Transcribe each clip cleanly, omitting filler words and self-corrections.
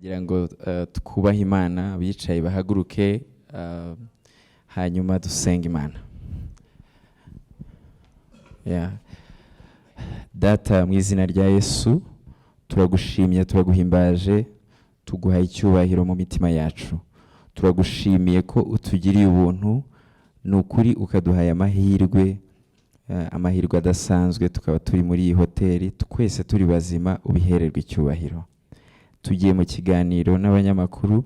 Ndagira ngo twubahe Imana, abicaye bahaguruke, hanyuma dusenge Imana. Yeah. Data, mu izina rya Yesu, turagushimye, turaguhimbaje, tuguhaye icyubahiro mu mitima yacu. Turagushimiye ko utugiriye ubuntu, ni ukuri ukaduhaye amahirwe, amahirwe adasanzwe, tukaba turi muri iyi hoteli twese turi bazima, ubihererwe icyubahiro. Tugiye mu kiganiro n'abanyamakuru,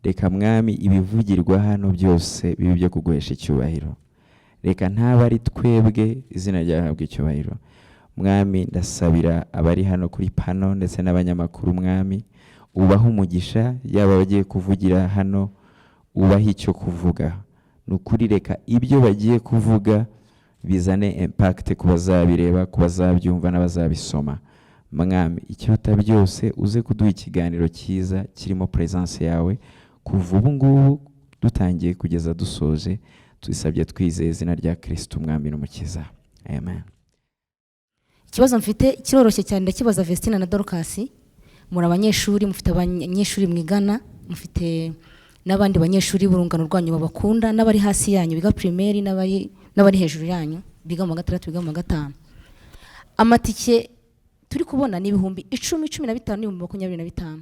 reka Mwami ibivugirwa hano byose bibe ibyo kuguhesha icyubahiro. Reka ntaba ari twebwe, izina ryawe rihabwe icyubahiro. Mwami, ndasabira abari hano kuri pano ndetse n'abanyamakuru, Mwami ubahe umugisha, yaba abagiye kuvugira hano ubahe icyo kuvuga. Ni ukuri reka ibyo bagiye kuvuga bizane impact ku bazabireba, ku bazabyumva n'abazabisoma. Mwami, ikiruta byose uze kuduha ikiganiro cyiza kirimo presence yawe, kuva ubu ngubu dutangiye kugeza dusoje. Tubisabye twizeye izina rya Kristo Umwami n'Umukiza, amen. Ikibazo mfite kiroroshye cyane, ndakibaza Vestine na Dorcas. Muri abanyeshuri, mufite abanyeshuri mwigana, mufite n'abandi banyeshuri b'urungano rwanyu babakunda, n'abari hasi yanyu biga primaire, n'abari hejuru yanyu biga mu wa gatandatu, biga mu wa gatanu. Amatike turi kubona ni 10,000, 15,000 n'ibihumbi 25.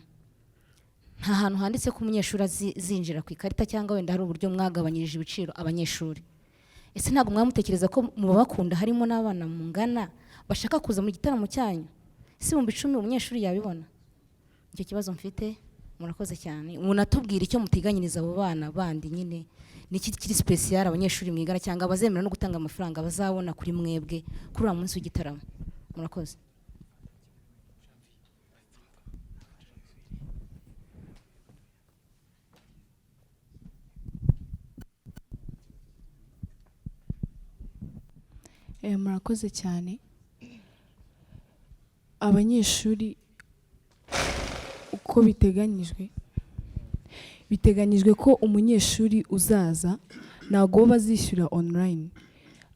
Nta hantu handitse ko umunyeshuri azinjira ku ikarita, cyangwa wenda hari uburyo mwagabanyirije ibiciro abanyeshuri. Ese ntabwo mwamutekereza ko mu babakunda harimo n'abana mungana bashaka kuza mu gitaramo cyanyu? Ese 10,000 umunyeshuri yabibona? Icyo kibazo mfite, murakoze cyane. Munatubwira icyo muteganyiriza abo bana bandi nyine, ni iki kiri special abanyeshuri mwigana cyangwa abazemera no gutanga amafaranga bazabona kuri mwebwe kuri uriya munsi w'igitaramo? Murakoze. Murakoze cyane. Abanyeshuri uko biteganyijwe ko umunyeshuri uzaza ntabwo bo bazishyura online.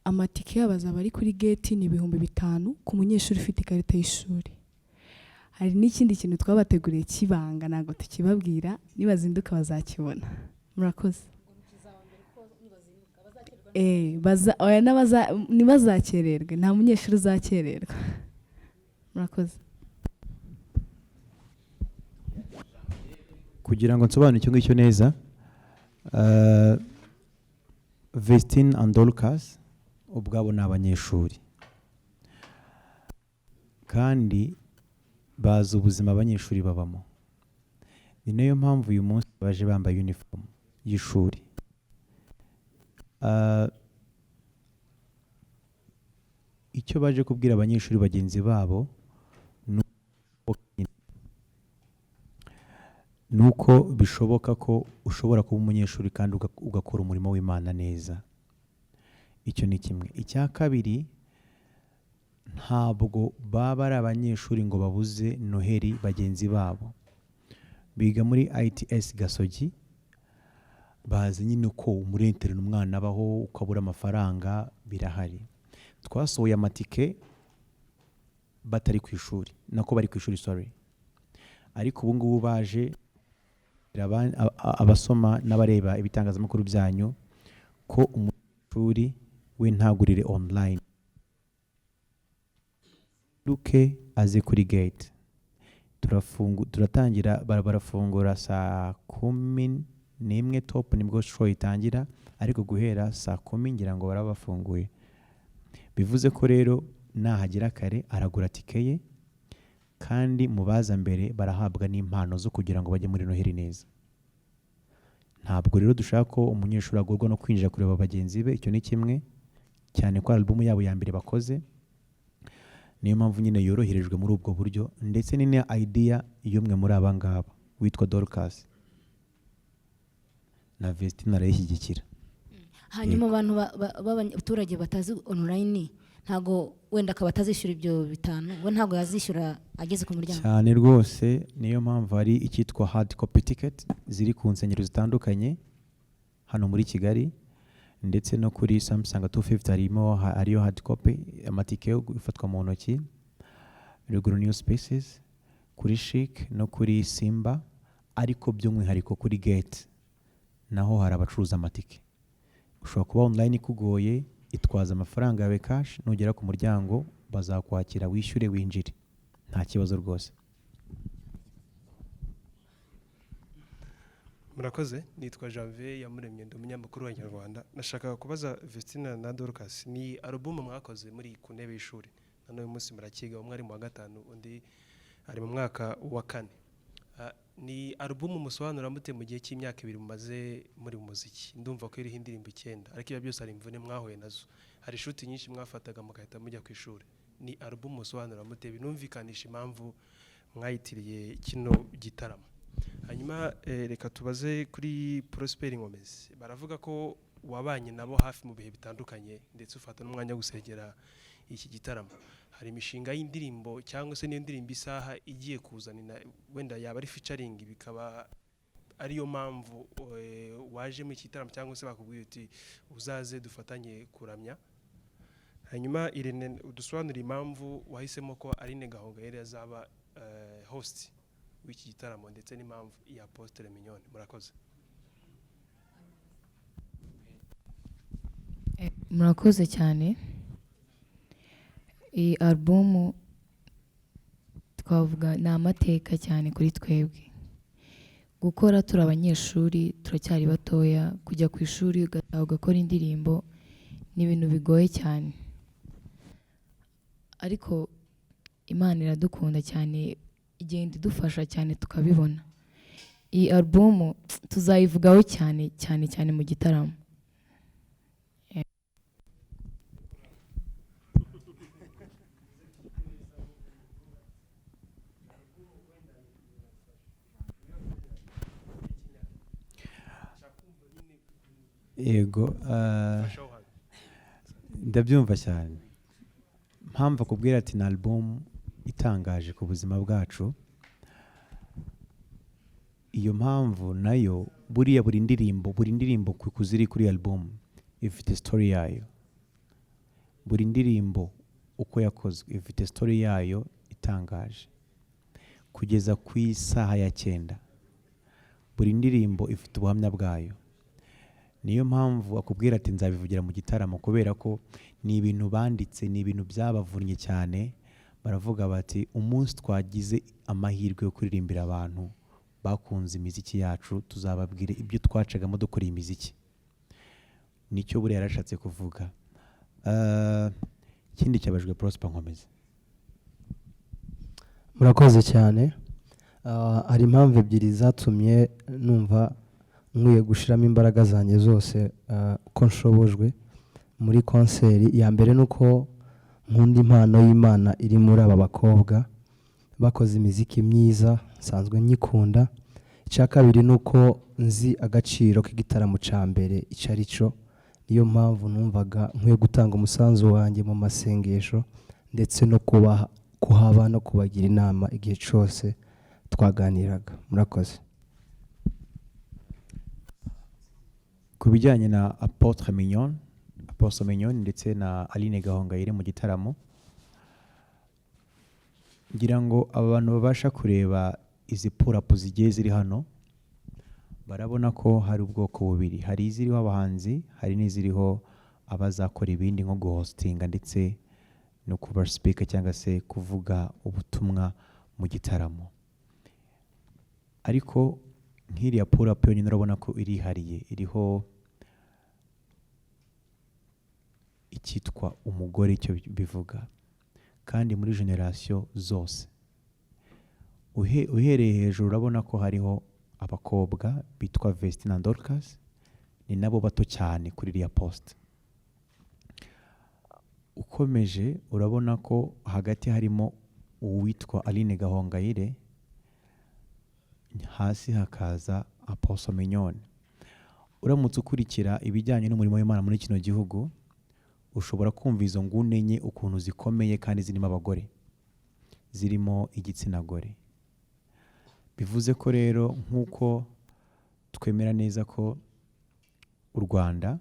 Amatike yabo azaba ari kuri gate, ni 5,000 ku munyeshuri ufite ikarita y'ishuri. Hari n'ikindi kintu twabateguriye cy'ibanga, ntabwo tukibabwira, nibazinduka bazakibona. Murakoze. Oya, ntibazakererwe, nta munyeshuri uzakererwa. Murakoze. Kugira ngo nsobanure icyo ngicyo neza, Vestine and Dorcas ubwabo ni abanyeshuri kandi bazi ubuzima abanyeshuri babamo. Ni nayo mpamvu uyu munsi baje bambaye uniform y'ishuri. Icyo baje kubwira abanyeshuri bagenzi babo ni uko bishoboka ko ushobora kuba umunyeshuri kandi ugakora umurimo w'Imana neza. Icyo ni kimwe. Icya kabiri, ntabwo baba ari abanyeshuri ngo babuze Noheli bagenzi babo. Biga muri ITS Gasogi, bazi nyine uko umurenterera umwana abaho, ukabura amafaranga, birahari. Twasohoye amatike batari ku ishuri, nako bari ku ishuri, sorry. Ariko ubu ngubu baje abasoma n'abareba ibitangazamakuru byanyu ko umunyeshuri we ntagurire online, duke aze kuri gate. Turatangira, barafungura saa 11 top, nibwo show itangira, ariko guhera saa 10 ngira ngo baraba bafunguye. Bivuze ko rero nahagera kare aragura tike ye, kandi mu baza mbere barahabwa n'impano zo kugira ngo bajye muri Noheli neza. Ntabwo rero dushaka ko umunyeshuri agorwa no kwinjira kureba bagenzi be, icyo ni kimwe, cyane ko album yabo ya mbere bakoze, niyo mpamvu nyine yoroherejwe muri ubwo buryo, ndetse ni na idea y'umwe muri aba ngaba witwa Dorcas na Vestine arayishyigikira. Hanyuma abantu b'abaturage batazi online, ntago wenda akaba atazishyura ibyo 5, we ntago yazishyura ageze ku muryango. Cyane rwose, niyo mpamvu hari icyitwa hard copy ticket ziri ku nsengero zitandukanye hano muri Kigali, ndetse no kuri Samsung 250 hariyo hard copy, amatike yo gufatwa mu ntoki, Ruguru New Spaces, kuri Chic no kuri Simba. Ariko by'umwihariko kuri gate naho hari abacuruza amatike. Ushobora kuba online ikugoye, itwaza amafaranga yawe cash, nugera ku muryango bazakwakira wishyure winjire, nta kibazo rwose. Murakoze. Nitwa Janvier Yamuremye, ndi umunyamakuru wa Nyarwanda. Nashakaga kubaza Vestina na Dorcas, ni album mwakoze muri ku ntebe y'ishuri, na n'uyu munsi murakiga, umwe ari mu wa gatanu, undi ari mu mwaka wa kane. Ni album musobanura mute mu gihe cy'imyaka 2 mumaze muri mu muziki? Ndumva ko iriho indirimbo 9, ariko ibyo byose hari imvune mwahuye nazo, hari inshuti nyinshi mwafataga mugahita mujya ku ishuri. Ni album musobanura mute, binumvikanisha impamvu mwayitiriye kino gitaramo? Hanyuma reka tubaze kuri Prosper Nkomezi. Baravuga ko wabanye nabo hafi mu bihe bitandukanye, ndetse ufata n'umwanya wo gusengera iki gitaramo. Hari imishinga y'indirimbo cyangwa se n'indirimbo isaha igiye kuzana, wenda yaba ari featuring, bikaba ariyo mpamvu waje mu iki gitaramo, cyangwa se bakubwiye uti uzaze dufatanye kuramya? Hanyuma Irene, udusobanurire impamvu wahisemo ko Aline Gahongayire azaba host w'iki gitaramo, ndetse n'impamvu ya Apostle Mignone. Murakoze. Murakoze cyane. Iyi album twavuga ni amateka cyane kuri twebwe. Gukora turi abanyeshuri, turacyari batoya, kujya ku ishuri ugataha ugakora indirimbo ni ibintu bigoye cyane, ariko Imana iradukunda cyane, igenda idufasha cyane tukabibona. Iyi album tuzayivugaho cyane cyane cyane mu gitaramo. Yego, ndabyumva cyane. Mpamvu akubwira ati ni album itangaje ku buzima bwacu, iyo mpamvu nayo buriya buri ndirimbo kuziri kuri album ifite story yayo. Buri ndirimbo uko yakozwe ifite story yayo itangaje. Kugeza ku isaha ya 9 buri ndirimbo ifite ubuhamya bwayo. Niyo mpamvu akubwira ati nzabivugira mu gitaramo, kubera ko ni ibintu banditse, ni ibintu byabavunnye cyane. Baravuga bati umunsi twagize amahirwe yo kuririmbira abantu bakunze imiziki yacu, tuzababwira ibyo twacagamo dukora imiziki. Nicyo buriya yarashatse kuvuga. Ikindi cyabajwe Prosper Nkomezi. Murakoze cyane. Hari impamvu ebyiri zatumye numva nkwiye gushiramo imbaraga zanjye zose uko nshobojwe muri konseri. Ya mbere nuko nkunda impano y'Imana iri muri aba bakobwa, bakoze imiziki myiza nsanzwe nyikunda. Icya kabiri nuko nzi agaciro k'igitaramo cya mbere icyo ari cyo, niyo mpamvu numvaga nkwiye gutanga umusanzu wanjye mu masengesho ndetse no kuhaba no kubagira inama igihe cyose twaganiraga. Murakoze. Ku bijyanye na Apostle Mignone ndetse na Aline Gahongayire mu gitaramo, ngira ngo aba bantu babasha kureba izi purapu zigiye ziri hano barabona ko hari ubwoko bubiri, hari iziriho abahanzi, hari n'iziriho abazakora ibindi nko guhostinga ndetse no kuba speaker cyangwa se kuvuga ubutumwa mu gitaramo. Ariko nk'iriya purapu yonyine urabona ko irihariye, iriho icyitwa umugore icyo bivuga, kandi muri generasiyo zose. Uhereye hejuru urabona ko hariho abakobwa bitwa Vestina na Dorcas, ni nabo bato cyane kuri iriya poste. Ukomeje urabona ko hagati harimo uwitwa Aline Gahongayire, hasi hakaza Apostle Mignone. Uramutse ukurikira ibijyanye n'umurimo w'Imana muri kino gihugu, ushobora kumva izo nguni enye ukuntu zikomeye kandi zirimo abagore, zirimo igitsina gore. Bivuze ko rero nk'uko twemera neza ko u Rwanda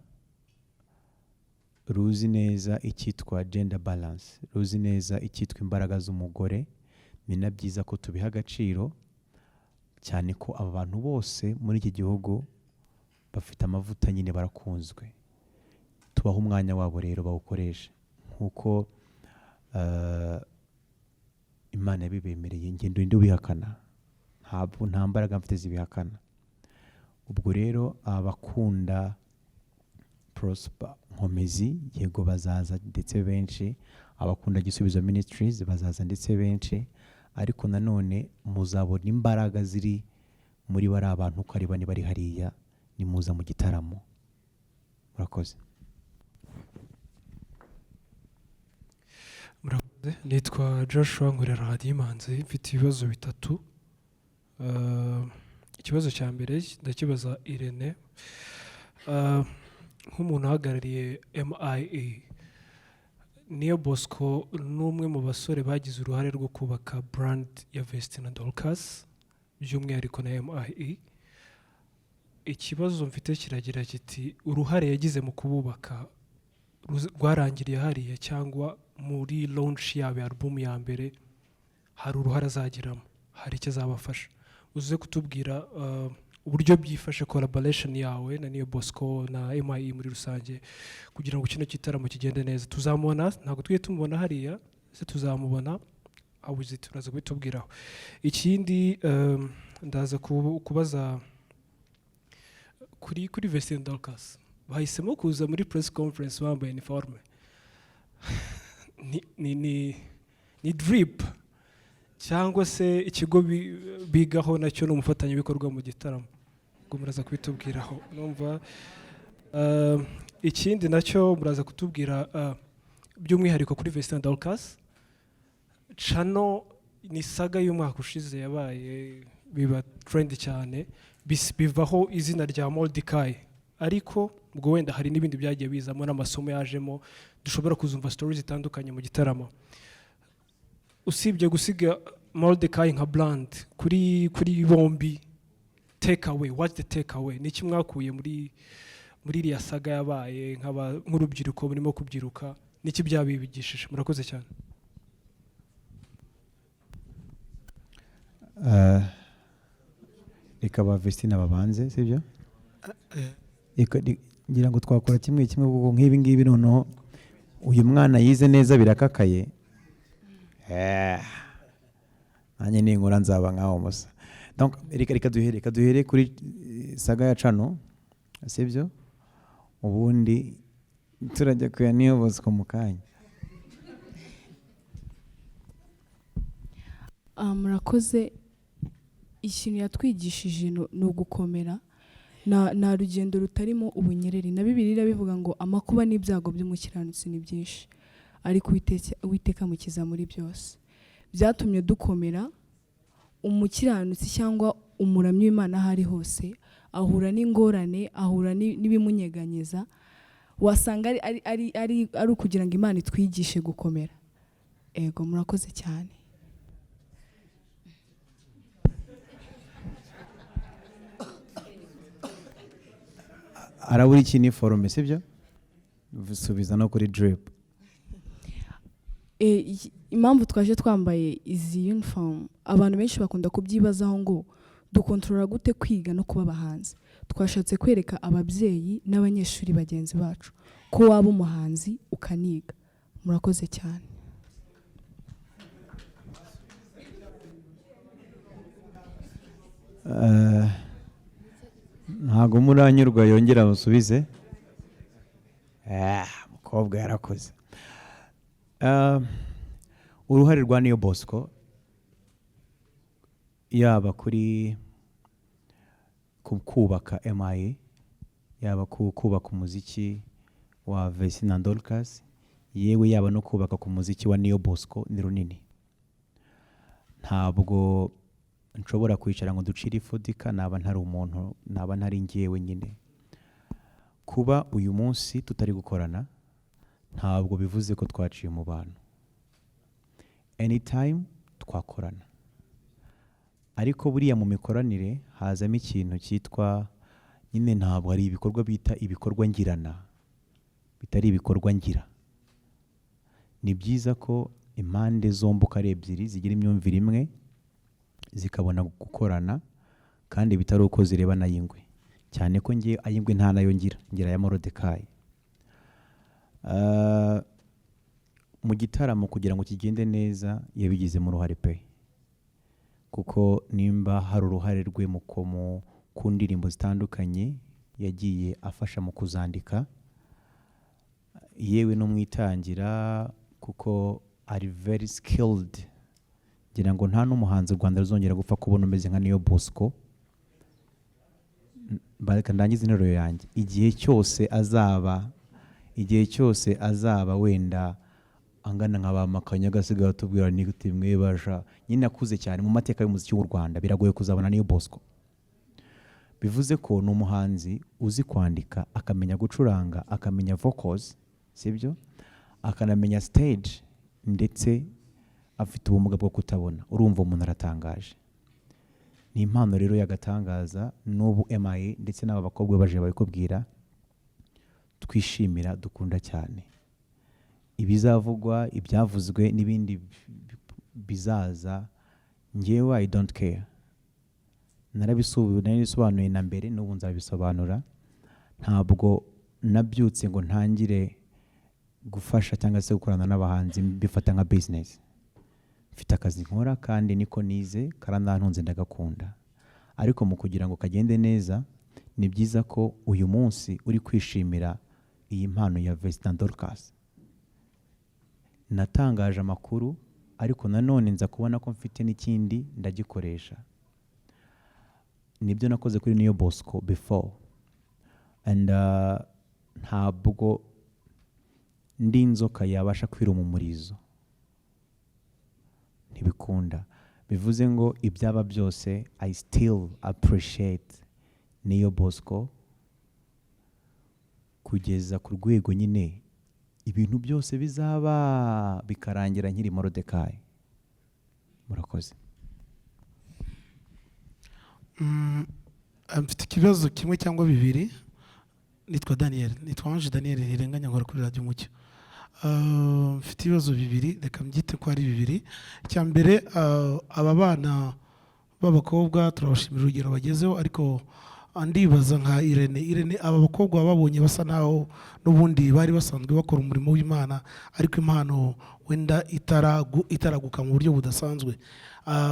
ruzi neza icyitwa gender balance, ruzi neza icyitwa imbaraga z'umugore, ni na byiza ko tubiha agaciro. Cyane ko aba bantu bose muri iki gihugu bafite amavuta nyine, barakunzwe. Tubaha umwanya wabo rero bawukoreshe nk'uko Imana yabibemereye. Ngendo ndi ubihakana? Ntabwo, nta mbaraga mfite zibihakana. Ubwo rero abakunda Prosper Nkomezi, yego, bazaza ndetse benshi. Abakunda Gisubizo Ministries bazaza ndetse benshi. Ariko nanone muzabona imbaraga ziri muri bari abantu uko ari bane bari hariya nimuza mu gitaramo. Murakoze. Murakoze. Nitwa Joshua, nkorera Radiyo Imanzi. Mfite ibibazo bitatu. Ikibazo cya mbere ndakibaza Irene. Nk'umuntu uhagarariye MIE, Niyo Bosco ni umwe mu basore bagize uruhare rwo kubaka brand ya Vestine Dorcas, by'umwihariko na MIE. Ikibazo mfite kiragira kiti: uruhare yagize mu kububaka rwarangiriye hariya, cyangwa muri launch yabo ya album ya mbere hari uruhare azagiramo, hari icyo azabafasha? Uze kutubwira uburyo byifashe, collaboration yawe na Niyo Bosco na MIE muri rusange, kugira ngo kino gitaramo kigende neza. Tuzamubona? Ntabwo tujye tumubona hariya se? Tuzamubona? Abuze, turaza kubitubwiraho. Ikindi, ndaza kubaza kuri Vestine Dorcas. Bahisemo kuza muri press conference bambaye uniforme, ni drip, cyangwa se ikigo bigaho nacyo ni umufatanyabikorwa mu gitaramo? Ubwo muraza kubitubwiraho numva. Ikindi nacyo muraza kutubwira, by'umwihariko kuri Vestine Dorcas, channel ni saga y'umwaka ushize yabaye, biba trend cyane, bivaho izina rya Mordecai. Ariko ubwo wenda hari n'ibindi byagiye bizamo n'amasomo yajemo, dushobora kuzumva stories zitandukanye mu gitaramo. Usibye gusiga Mordecai nka brand kuri bombi, take away, what's the take away? Ni iki mwakuye muri iriya saga yabaye nk'urubyiruko murimo kubyiruka? Niki byabibigishije? Murakoze cyane. Reka ba Vestine babanze, sibyo? Reka ngira ngo twakora kimwe kimwe, kuko nk'ibi ngibi noneho uyu mwana yize neza birakakaye. Nanjye ninkura nzaba nkaho musa. Donc reka duhere kuri saga ya channel, sibyo? Ubundi turajya kuya Niyo Bosco mu kanya. Murakoze. Ikintu yatwigishije ni ugukomera. Nta rugendo rutarimo ubunyereri. Na Bibiliya irabivuga ngo amakuba n'ibyago by'umukiranutsi ni byinshi, ariko Uwiteka amukiza muri byose. Byatumye dukomera. Umukiranutsi cyangwa umuramyi w'Imana aho ari hose ahura n'ingorane, ahura n'ibimunyeganyeza. Wasanga ari ukugira ngo Imana itwigishe gukomera. Ego, murakoze cyane. Arabura iki niforume, sibyo? Subiza no kuri drip. Impamvu twaje twambaye izi uniform, abantu benshi bakunda kubyibazaho ngo dukontorora gute kwiga no kuba abahanzi. Twashatse kwereka ababyeyi n'abanyeshuri bagenzi bacu ko waba umuhanzi ukaniga. Murakoze cyane. Ntabwo muranyurwa, yongera musubize. Mukobwa yarakoze. Uruhare rwa Niyo Bosco yaba kuri kubaka MIE, yaba kubaka umuziki wa Vestine Dorcas, yewe yaba no kubaka ku muziki wa Niyo Bosco, ni runini. Ntabwo nshobora kwicara ngo ducire ifudika, naba ntari umuntu, naba ntari njyewe nyine. Kuba uyu munsi tutari gukorana ntabwo bivuze ko twaciye mu bantu. Anytime twakorana, ariko buriya mu mikoranire hazamo ikintu cyitwa nyine, ntabwo hari ibikorwa bita ibikorwa ngirana bitari ibikorwa ngira. Ni byiza ko impande zombi uko ari ebyiri zigira imyumvire imwe, zikabona gukorana. Kandi bitari uko zireba n'ay'ingwe, cyane ko ngiye ay'ingwe nta nayo ngira, ngira aya Morodekayi. Mu gitaramo kugira ngo kigende neza yabigizemo uruhare pe, kuko nimba hari uruhare rwe ku ndirimbo zitandukanye yagiye afasha mu kuzandika, yewe no mu itangira, kuko ari very skilled. Ngira ngo nta n'umuhanzi u Rwanda ruzongera gupfa kubona umeze nka Niyo Bosco. Reka ndangize interuro yanjye. Igihe cyose azaba wenda angana nka ba Makanya, agasigaye atubwira nikuti mwebasha nyine, akuze cyane mu mateka y'umuziki w'u Rwanda, biragoye kuzabona Niyo Bosco. Bivuze ko ni umuhanzi uzi kwandika, akamenya gucuranga, akamenya vocals, sibyo, akanamenya stage, ndetse afite ubumuga bwo kutabona. Urumva umuntu aratangaje. Ni impano rero y'agatangaza. N'ubu MIA ndetse n'aba bakobwa baje babikubwira, twishimira, dukunda cyane. Ibizavugwa, ibyavuzwe n'ibindi bizaza, ngewe I don't care. Narabisobanuye na mbere, n'ubu nzabisobanura. Ntabwo nabyutse ngo ntangire gufasha cyangwa se gukorana n'abahanzi mbifata nka business. Mfite akazi nkora kandi niko nize, karanantunze, ndagakunda. Ariko mu kugira ngo kagende neza, ni byiza ko uyu munsi uri kwishimira iyi mpano ya Vestine Dorcas. Natangaje amakuru, ariko nanone nza kubona ko mfite n'ikindi ndagikoresha. Nibyo nakoze kuri Niyo Bosco before. And ntabwo ndi inzoka yabasha kwiruma umurizo, ntibikunda. Bivuze ngo ibyaba byose, I still appreciate Niyo Bosco kugeza ku rwego nyine ibintu byose bizaba bikarangira nkiri Morodekayi. Murakoze. Mfite ikibazo kimwe cyangwa bibiri. Nitwa Daniel, nitwa Ange Daniel Ntirenganya, nkora kuri Radiyo Umucyo. Mfite ibibazo bibiri, reka mbyite ko ari bibiri. Icya mbere, aba bana b'abakobwa turabashimira urugero bagezeho, ariko ndibaza nka Irene. Irene, aba bakobwa babonye basa naho n'ubundi bari basanzwe bakora umurimo w'Imana, ariko impano wenda itaraguka mu buryo budasanzwe.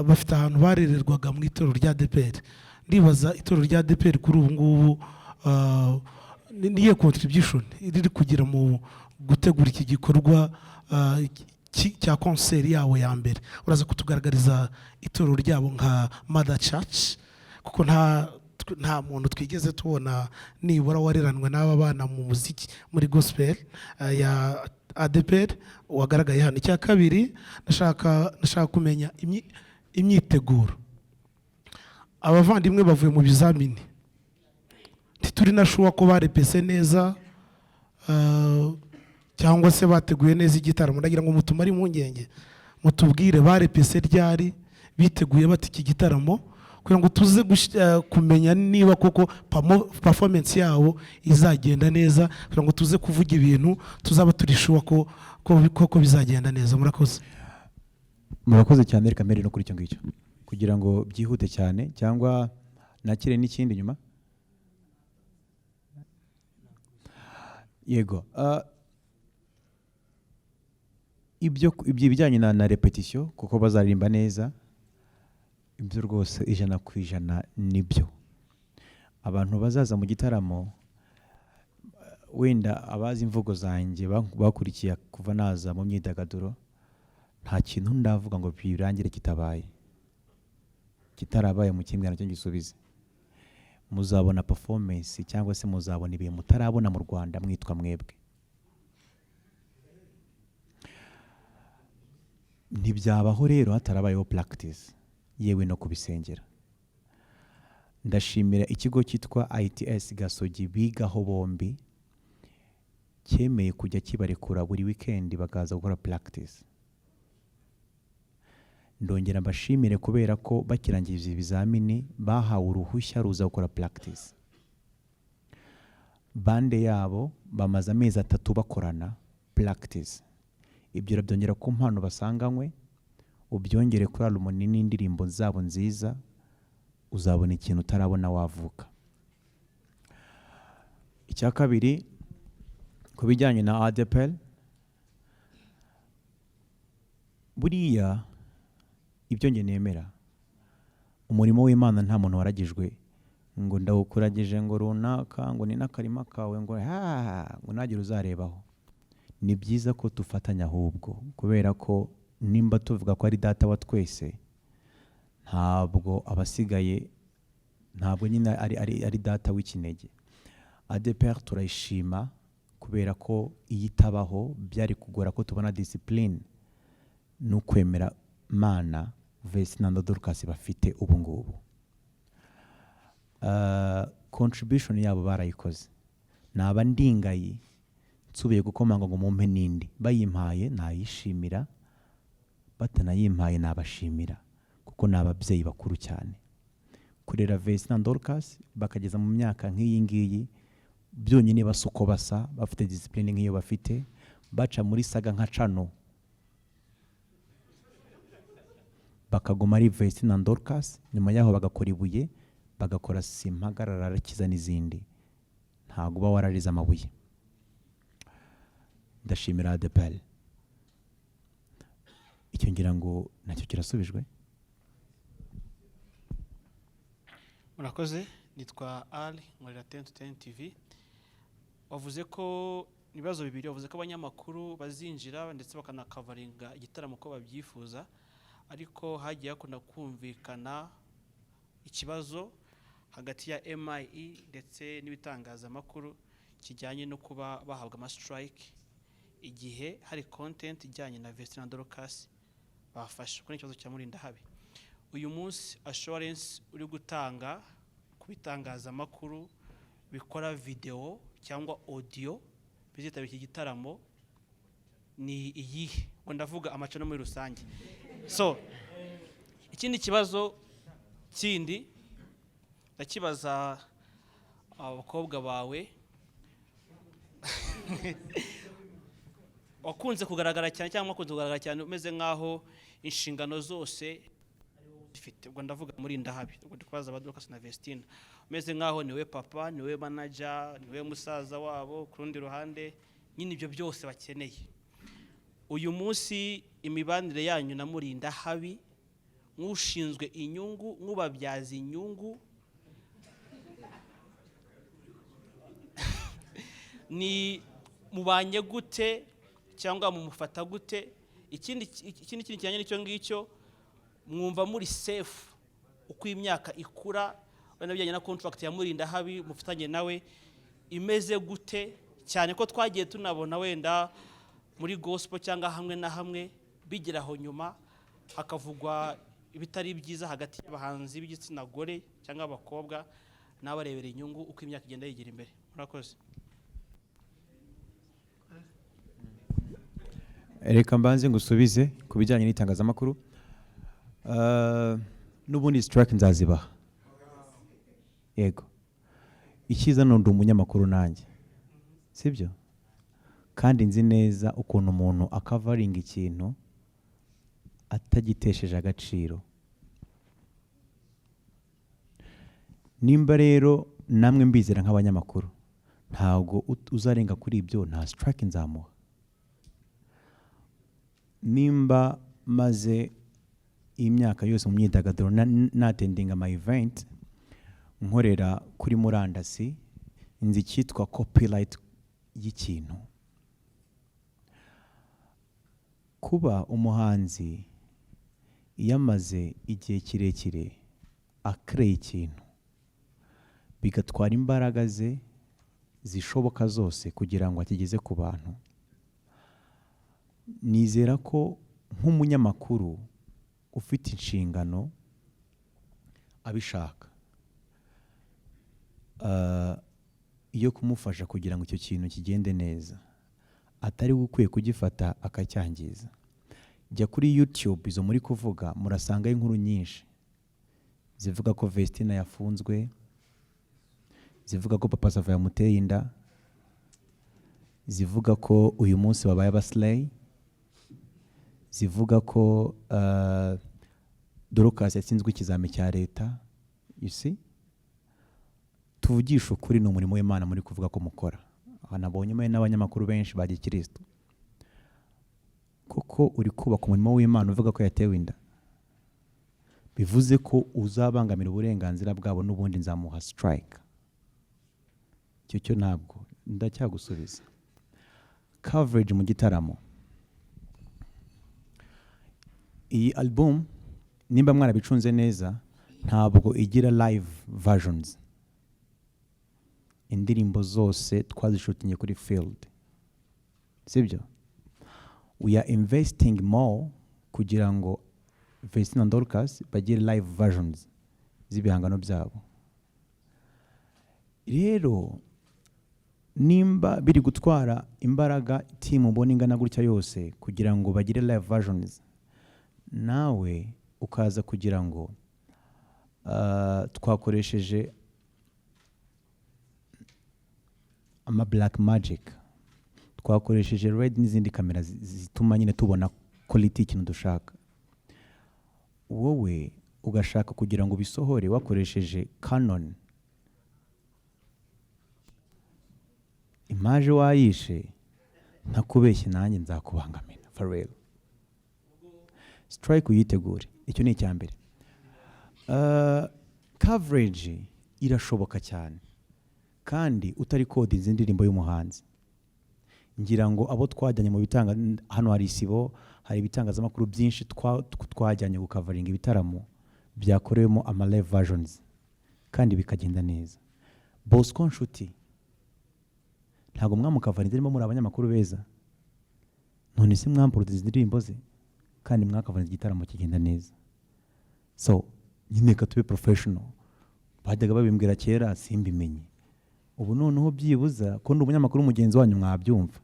Bafite ahantu barererwaga mu itorero rya ADEPR. Ndibaza itorero rya ADEPR kuri ubu ngubu niye contribution riri kugira mu gutegura iki gikorwa cya concert yabo ya mbere? Uraza kutugaragariza itorero ryabo nka mother church, kuko nta muntu twigeze tubona nibura wareranwe n'aba bana mu muziki muri gospel ya ADEPR wagaragaye hano. Icya kabiri, ndashaka kumenya imyiteguro. Abavandimwe bavuye mu bizamini, ntituri na sure ko barepese neza cyangwa se bateguye neza igitaramo. Ndagira ngo mutumare impungenge, mutubwire barepese ryari, biteguye bate iki gitaramo, kugira ngo tuze kumenya niba koko performance yabo izagenda neza, kugira ngo tuze kuvuga ibintu tuzaba turi sure ko koko bizagenda neza. Murakoze. Murakoze cyane. Reka mbere no kuri icyo ngicyo kugira ngo byihute cyane, cyangwa nakire n'ikindi nyuma. Yego. Ibyo ibijyanye na repetition, kuko bazaririmba neza, ibyo rwose 100% nibyo. Abantu bazaza mu gitaramo, wenda abazi imvugo zanjye bakurikiye kuva naza mu myidagaduro, nta kintu ndavuga ngo birangire kitabaye, kitarabaye mu kimwe nacyo gisubize. Muzabona performance cyangwa se muzabona ibintu mutarabona mu Rwanda mwitwa mwebwe. Ntibyabaho rero hatarabayeho practice, yewe no kubisengera. Ndashimira ikigo cyitwa ITS Gasogi bigaho bombi, cyemeye kujya kibarekura buri weekend bakaza gukora practice. Ndongera mbashimire kubera ko bakirangiza ibizamini bahawe uruhushya ruza gukora practice. Bande yabo bamaze amezi 3 bakorana practice. Ibyo urabyongera ku mpano basanganywe, ubyongere kuri harmony n'indirimbo zabo nziza. Uzabona ikintu utarabona wavuka. Icya kabiri, ku bijyanye na ADEPR, buriya ibyo njye nemera, umurimo w'Imana nta muntu waragijwe ngo ndawukuragije ngo runaka, ngo ni n'akarima kawe, ngo ha, ngo ntagire uzarebaho. Ni byiza ko dufatanya ahubwo, kubera ko nimba tuvuga ko ari data wa twese, ntabwo abasigaye, ntabwo nyine ari data w'ikinege. ADEPR turayishima kubera ko iyo itabaho byari kugora ko tubona discipline n'ukwemera Mana Vestine na Dorcas bafite ubu ngubu. Contribution yabo barayikoze. Naba ndingayi nsubiye gukomanga ngo mumpe n'indi, bayimpaye nayishimira, batanayimpaye nabashimira, kuko ni ababyeyi bakuru cyane. Kurera Vestine na Dorcas bakageza mu myaka nk'iyi ngiyi, byonyine basa uko basa, bafite discipline nk'iyo bafite, baca muri saga nka cano, bakaguma ari Vestine na Dorcas, nyuma yaho bagakora ibuye, bagakora simpagarara arakiza n'izindi, ntabwo uba wararize amabuye. Ndashimira ADEPR. Icyo ngira ngo nacyo kirasubijwe. Murakoze, nitwa Ali nkorera 10 to 10 TV. Wavuze ko ibibazo bibiri, wavuze ko abanyamakuru bazinjira ndetse bakanakavaringa igitaramo uko babyifuza, ariko hagiye hakunda kumvikana ikibazo hagati ya MIE ndetse n'ibitangazamakuru kijyanye no kuba bahabwa ama strike igihe hari content ijyanye na Vestine na Dorcas bafashe. Kuko ni ikibazo cya Murindahabi. Uyu munsi assurance uri gutanga ku bitangazamakuru bikora video cyangwa audio bizitabira iki gitaramo ni iyihe? Ngo ndavuga amacano muri rusange. So ikindi kibazo kindi ndakibaza abakobwa bawe wakunze kugaragara cyane cyangwa wakunze kugaragara cyane umeze nk'aho inshingano zose zifite, ubwo ndavuga Murindahabi, ubwo ndi kubaza ba Dorcas na Vestine, umeze nk'aho niwe papa, niwe manager, niwe musaza wabo, ku rundi ruhande nyine ibyo byose bakeneye. Uyu munsi imibanire yanyu na Murindahabi nk'ushinzwe inyungu, nk'ubabyaza inyungu, ni mubanye gute cyangwa mumufata gute? Ikindi kintu kijyanye n'icyo ngicyo, mwumva muri safe uko imyaka ikura, wenda bijyanye na contract ya Murindahabi mufitanye nawe imeze gute, cyane ko twagiye tunabona wenda muri gospel cyangwa hamwe na hamwe bigera aho nyuma hakavugwa ibitari byiza hagati y'abahanzi b'igitsina gore cyangwa abakobwa n'abarebera inyungu uko imyaka igenda yigira imbere. Murakoze. Reka mbanze ngusubize ku bijyanye n'itangazamakuru. N'ubundi strike nzazibaha. Yego. Icyiza ni ndi umunyamakuru nanjye, sibyo? Kandi nzi neza ukuntu umuntu akavaringa ikintu atagitesheje agaciro. Nimba rero namwe mbizera nk'abanyamakuru, ntabwo uzarenga kuri ibyo, nta strike nzamuha. Nimba maze imyaka yose mu myidagaduro natendinga ama event, nkorera kuri murandasi, nzi icyitwa copyright y'ikintu. Kuba umuhanzi yamaze igihe kirekire akreye ikintu, bigatwara imbaraga ze zishoboka zose kugira ngo akigeze ku bantu, nizera ko nk'umunyamakuru ufite inshingano abishaka, iyo kumufasha kugira ngo icyo kintu kigende neza, atari we ukwiye kugifata akacyangiza. Jya kuri YouTube izo muri kuvuga, murasangayo inkuru nyinshi zivuga ko Vestine yafunzwe, zivuga ko Papa Sava yamuteye inda, zivuga ko uyu munsi babaye abaslay, zivuga ko Dorcas yatsinzwe ikizami cya leta. You see, tuvugisha ukuri, ni umurimo w'Imana muri kuvuga ko mukora. Aha nabonyemo n'abanyamakuru benshi ba gikristo. Koko uri kubaka umurimo w'Imana uvuga ko yatewe inda, bivuze ko uzabangamira uburenganzira bwabo, n'ubundi nzamuha strike. Icyo cyo ntabwo ndacyagusubiza. Coverage mu gitaramo, iyi album nimba mwarabicunze neza, ntabwo igira live versions. Indirimbo zose twazishutinye kuri field, sibyo? We are investing more kugira ngo Vestine na Dorcas bagire live versions z'ibihangano byabo. Rero nimba biri gutwara imbaraga team ubona ingana gutya yose kugira ngo bagire live versions, nawe ukaza kugira ngo twakoresheje ama black magic, twakoresheje red n'izindi kamera zituma nyine tubona quality ikintu dushaka, wowe ugashaka kugira ngo ubisohore wakoresheje Canon, image wayishe, ntakubeshye nanjye nzakubangamira for real. Strike uyitegure. Icyo ni icya mbere. Coverage irashoboka cyane kandi utari kodinze indirimbo y'umuhanzi. Ngira ngo abo twajyanye mu bitanga hano, hari Isibo, hari ibitangazamakuru byinshi twajyanye gukavaringa ibitaramo byakorewemo ama live versions kandi bikagenda neza. Bosco Nshuti ntabwo mwamukavarinze arimo, muri abanyamakuru beza. None se mwamporodinze indirimbo ze kandi mwakavarinze igitaramo kigenda neza? So nyine reka tube professional. Bajyaga babimbwira kera simbimenye, ubu noneho byibuza ko ndi umunyamakuru mugenzi wanyu mwabyumva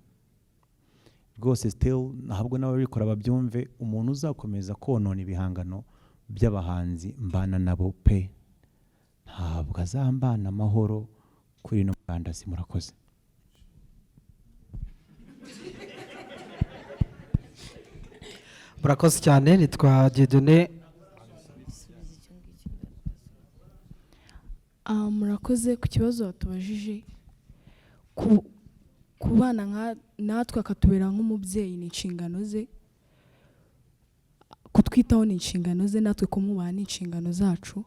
rwose. Still ntabwo n'ababikora babyumve. Umuntu uzakomeza konona ibihangano by'abahanzi mbana nabo pe, ntabwo azambana amahoro kuri ino murandasi. Murakoze. Murakoze cyane. Nitwa Dieudonné. Murakoze ku kibazo watubajije. Kubana natwe akatubera nk'umubyeyi ni inshingano ze, kutwitaho ni inshingano ze, natwe kumwubaha ni inshingano zacu.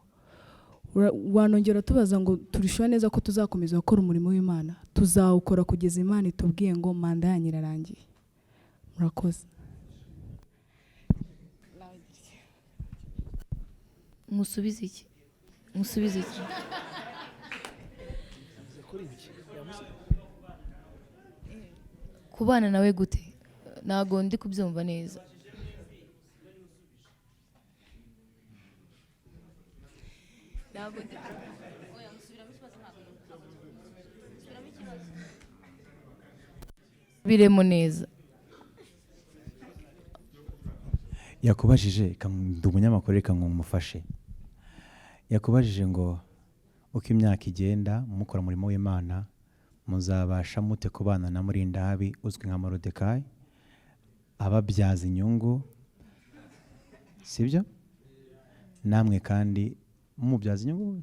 Wanongera tubaza ngo turusheho neza ko tuzakomeza gukora umurimo w'Imana, tuzawukora kugeza Imana itubwiye ngo manda yanyu irarangiye. Murakoze. Musubize iki? Musubize iki? Kubana nawe gute? Ntago ndi kubyumva neza. Biremo neza. Yakubajije, ndi umunyamakuru reka ngumufashe. Yakubajije ngo uko imyaka igenda mukora umurimo w'Imana muzabasha mute kubana na Murindahabi uzwi nka Morodekayi ababyaza inyungu, sibyo? Namwe kandi mumubyaza inyungu?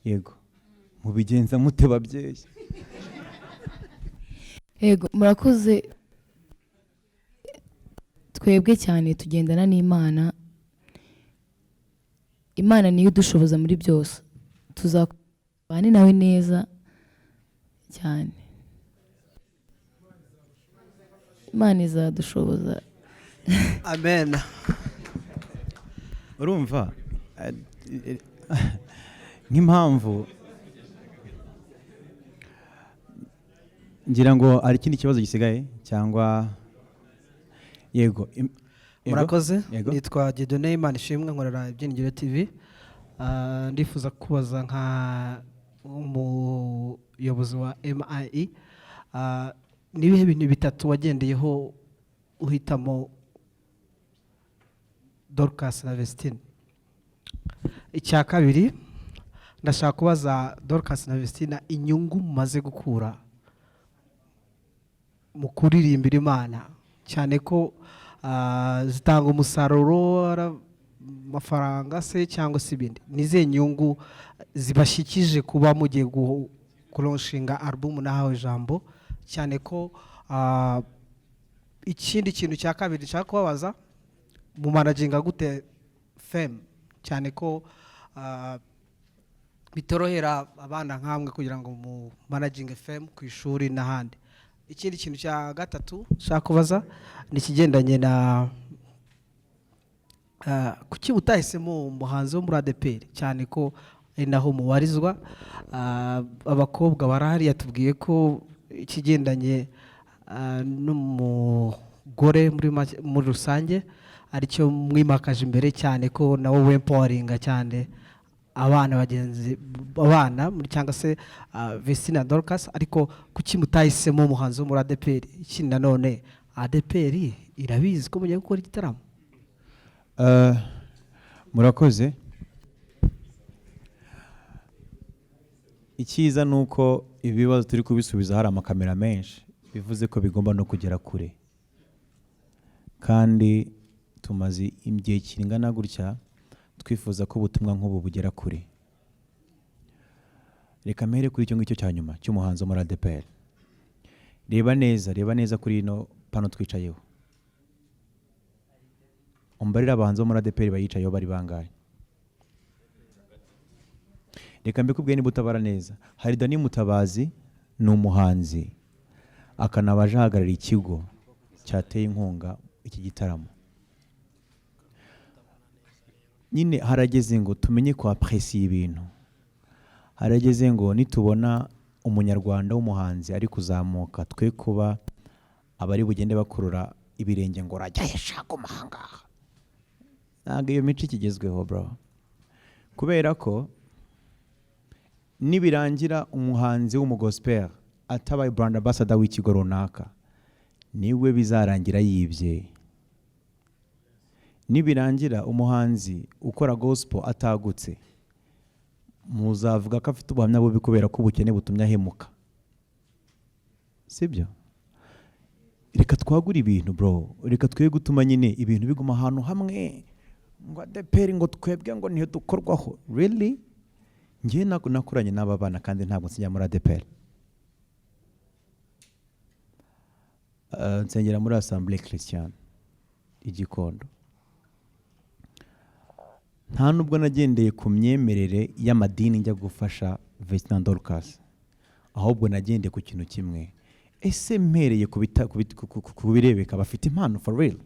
Yego. Mubigenza mute babyeyi? Yego, murakoze. Twebwe cyane tugendana n'Imana. Imana niyo idushoboza muri byose. Tuzabane nawe neza cyane. Imana izadushoboza. Amen. Urumva nk'impamvu ngira ngo hari ikindi kibazo gisigaye cyangwa yego. Murakoze. Nitwa Dieudonné Imanishimwe, nkorera Ibyiringiro TV. Ndifuza kubaza nka umuyobozi wa MIE, ni ibihe bintu bitatu wagendeyeho uhitamo Dorcas na Vestine? Icya kabiri, ndashaka kubaza Dorcas na Vestine inyungu mumaze gukura mu kuririmbira Imana, cyane ko zitanga umusaruro. Mafaranga se cyangwa se ibindi? Ni izihe nyungu zibashyikije kuba mugiye kulaunchinga album Nahawe Ijambo? Cyane ko ikindi kintu cya kabiri nshaka kubabaza, mumanaginga gute fame, cyane ko bitorohera abana nkamwe kugira ngo mu managinge fame ku ishuri n'ahandi? Ikindi kintu cya gatatu nshaka kubaza ni ikigendanye na kuki mutahisemo umuhanzi wo muri ADEPR, cyane ko ari naho mubarizwa? Abakobwa barahari, yatubwiye ko ikigendanye n'umugore muri rusange aricyo mwimakaje imbere, cyane ko nawe wempoweringa cyane abana bagenzi, abana cyangwa se Vestine na Dorcas. Ariko kuki mutahisemo umuhanzi wo muri ADEPR? Ikindi nanone, ADEPR irabizi ko mugiye gukora igitaramo? Murakoze. Icyiza ni uko ibibazo turi kubisubiza hari amakamera menshi, bivuze ko bigomba no kugera kure, kandi tumaze igihe kingana gutya twifuza ko ubutumwa nk'ubu bugera kure. Reka mpere kuri icyo ngicyo cya nyuma cy'umuhanzi wo muri ADEPR. Reba neza, reba neza kuri ino pano twicayeho, umbarire abahanzi bo muri ADEPR bayicayeho bari bangahe? Reka mbikubwiye niba utabara neza. Hari Dani Mutabazi, ni umuhanzi akanaba aje ahagarariye ikigo cyateye inkunga iki gitaramo. Nyine harageze ngo tumenye ko apprécier ibintu, harageze ngo nitubona umunyarwanda w'umuhanzi ari kuzamuka, twe kuba abari bugende bakurura ibirenge ngo rajya shaka umuhangaha. Ntabwo iyo mico ikigezweho bro, kubera ko nibirangira umuhanzi w'umugospel atabaye brand ambassador w'ikigo runaka, niwe bizarangira yibye. Nibirangira umuhanzi ukora gospel atagutse, muzavuga ko afite ubuhamya bubi kubera ko ubukene butumye ahemuka, sibyo? Reka twagure ibintu bro, reka twe gutuma nyine ibintu biguma ahantu hamwe ngo ADEPR ngo twebwe ngo niyo dukorwaho. Really, njye nakuranye n'aba bana kandi ntabwo nsengera muri ADEPR. Nsengera muri Assemblée Christiane i Gikondo. Nta nubwo nagendeye ku myemerere y'amadini njya gufasha Vestine Dorcas, ahubwo nagendeye ku kintu kimwe: ese mpereye ku birebeka bafite impano for real?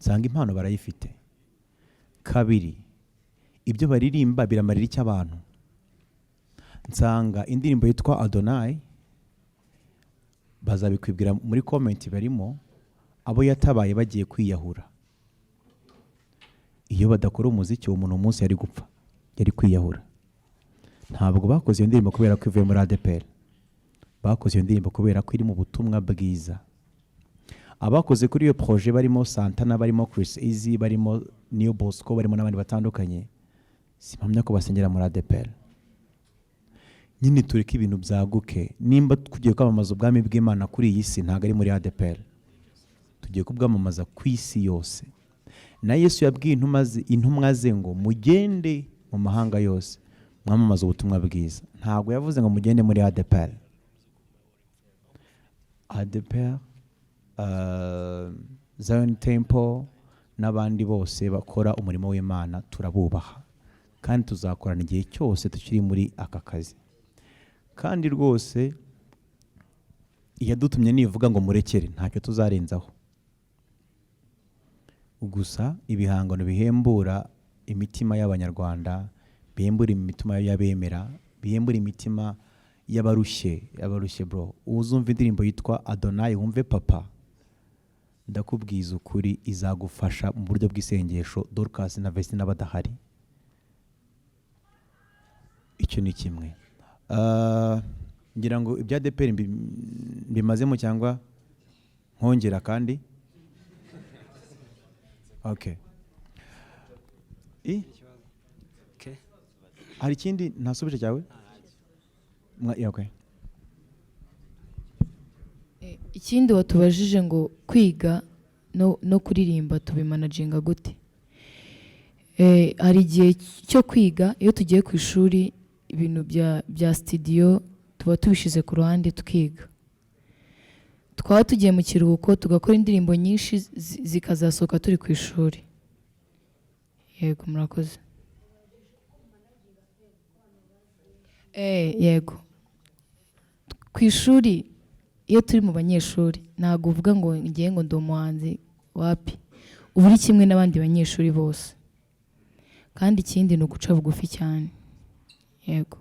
Nsanga impano barayifite. Kabiri, ibyo baririmba biramarira icyo abantu? Nsanga indirimbo yitwa Adonai, bazabikwibwira muri comment, barimo abo yatabaye bagiye kwiyahura. Iyo badakora umuziki, uwo muntu umunsi yari gupfa, yari kwiyahura. Ntabwo bakoze iyo ndirimbo kubera ko ivuye muri ADEPR, bakoze iyo ndirimbo kubera ko iri mu butumwa bwiza. Abakoze kuri iyo projet barimo Santana, barimo Chris Easy, barimo Niyo Bosco, barimo n'abandi batandukanye, simpamya ko basengera muri ADEPR. Nyine tureke ibintu byaguke. Nimba tugiye kwamamaza ubwami bw'Imana kuri iyi si, ntabwo ari muri ADEPR, tugiye kubwamamaza ku isi yose. Na Yesu yabwiye intumwa ze ngo mugende mu mahanga yose mwamamaze ubutumwa bwiza. Ntabwo yavuze ngo mugende muri ADEPR. ADEPR, Zion Temple n'abandi bose bakora umurimo w'Imana turabubaha, kandi tuzakorana igihe cyose tukiri muri aka kazi. Kandi rwose iyadutumye nivuga ngo murekere, ntacyo tuzarenzaho. Gusa ibihangano bihembura imitima y'Abanyarwanda, bihembura imitima y'abemera, bihembura imitima y'abarushye, y'abarushye bro. Uzumva indirimbo yitwa Adonai wumve papa, ndakubwiza ukuri izagufasha mu buryo bw'isengesho Dorcas na Vestine badahari. Icyo ni kimwe. Ngira ngo ibya ADEPR mbimazemo cyangwa nkongera kandi. Okay. Okay. Hari ikindi ntasubije cyawe? Yeah, okay. Ikindi watubajije ngo kwiga no kuririmba tubimanaginga gute? Hari igihe cyo kwiga, iyo tugiye ku ishuri ibintu bya studio tuba tubishyize ku ruhande tukiga. Twaba tugiye mu kiruhuko tugakora indirimbo nyinshi zikazasohoka turi ku ishuri. Yego, murakoze. Yego, ku ishuri iyo turi mu banyeshuri ntabwo uvuga ngo ngiye ngo ndi umuhanzi, wapi, uba uri kimwe n'abandi banyeshuri bose. Kandi ikindi ni uguca bugufi cyane. Yego.